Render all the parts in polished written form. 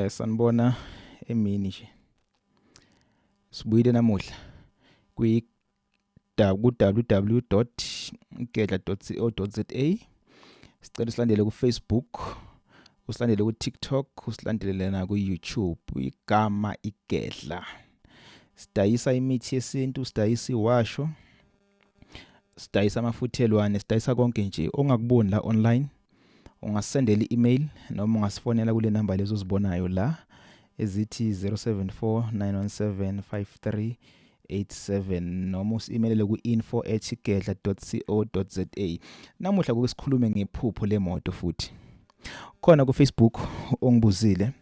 Sanibona emini nje. Sibuyile namuhla kwi www.igedla.co.za. Sicela usilandele ku Facebook, usilandele ku TikTok, usilandele na ku YouTube. Igama Igedla. Sidayisa imithi yesintu, sidayisa iwasho, sidayisa amafuthelwane, sidayisa konke nje ongakuboni la online. Ungasendela i-email noma ungasifonela kule namba lezo ozibonayo la ezithi 074 917 5387 noma usi-emailele ku-info@igedla.co.za. Namuhla kuke sikhulume ngephupho lemoto futhi. Khona ku-Facebook ongibuzile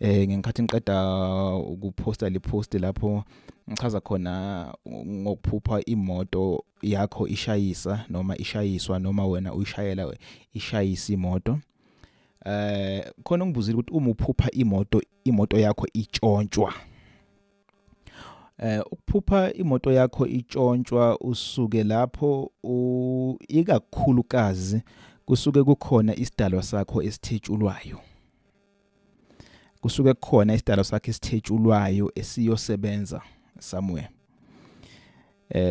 ngenkathi ngiqeda ukuposta le post lapho ngichaza khona ngokuphupha imoto yakho ishayisa noma ishayiswa noma wena uyishayela ishayisa imoto. Khona ongibuzile ukuthi uma uphupha imoto yakho itshontshwa, ukuphupha imoto yakho itshontshwa usuke lapho ikakhulukazi kusuke kukhona isidalwa sakho esithetshulwayo. Kusuke kukhona isidalwa sakho esithetshulwayo esiyosebenza somewhere.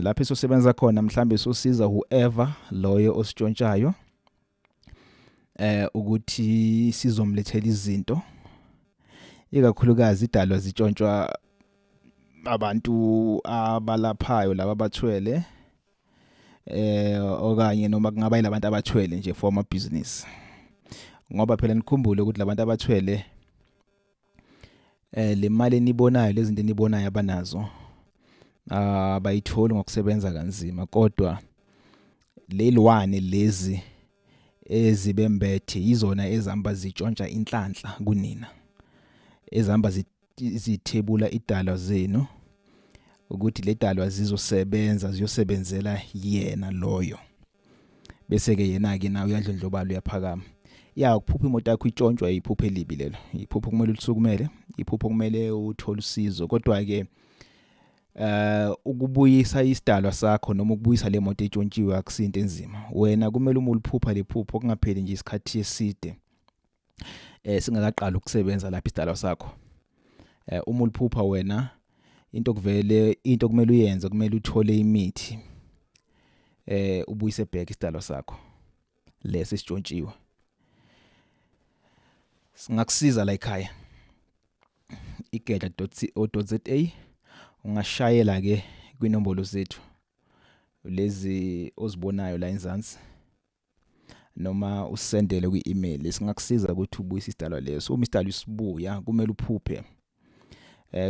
Lapho esosebenza khona mhlambe sosiza whoever loyo ositshontshayo ukuthi sizomlethela izinto, ikakhulukazi idalwa zitshontshwa abantu abalaphayo laba abathwele okanye noma kungaba yilabantu abathwele nje for ama business, ngoba phela nikhumbule ukuthi labantu abathwele le mali enibonayo, lezi zinto enibonayo abanazo, abayitholi ngokusebenza kanzima, kodwa lelwane lezi ezibembethe yizona ezihamba zitshontsha inhlanhla kunina, ezihamba zithebula idalwa zenu ukuthi le dalwa zizosebenza, ziyosebenzela yena loyo, bese ke yena ke nawe uyadlondlobala, uyaphakama. Ya, ukuphupha imoto yakho itshontshwa iphupho elibi lelo, iphupho kumele ulisukumele, iphupho kumele uthole usizo. Kodwa ke ukubuyisa isidalwa sakho noma ukubuyisa le moto etshontshiwe akusinto enzima. Wena kumele uma uliphupha lephupho kungapheli nje isikhathi eside singakaqali ukusebenza lapha isidalwa sakho. Uma uliphupha wena, into kuvele into kumele uyenze, kumele uthole imithi ubuyise back isidalwa sakho lesi sitshontshiwe. Singakusiza la ekhaya, igedla.co.za. Ungashayela ke kwinombolo zethu lezi ozibonayo la enzansi noma usendele kwi-email. Singakusiza ukuthi ubuyise isidalwa leso. Uma isidalwa isibuya kumele uphuphe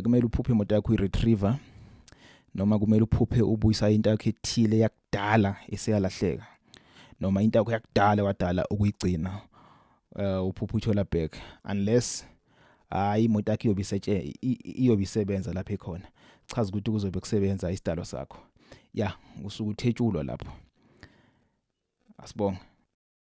kumele uphuphe imoto yakho i-retriever noma kumele uphuphe ubuyisa into yakho ethile yakudala eseyalahleka noma into yakho yakudala wadala ukuyigcina, uphuphe uyithola back, unless hayi imoto yakho iyobe isetshe iyobe isebenza lapha ekhona, chaza ukuthi kuzobe kusebenza isidalwa sakho. Ya, usuke uthetshulwa lapho. Asibonge.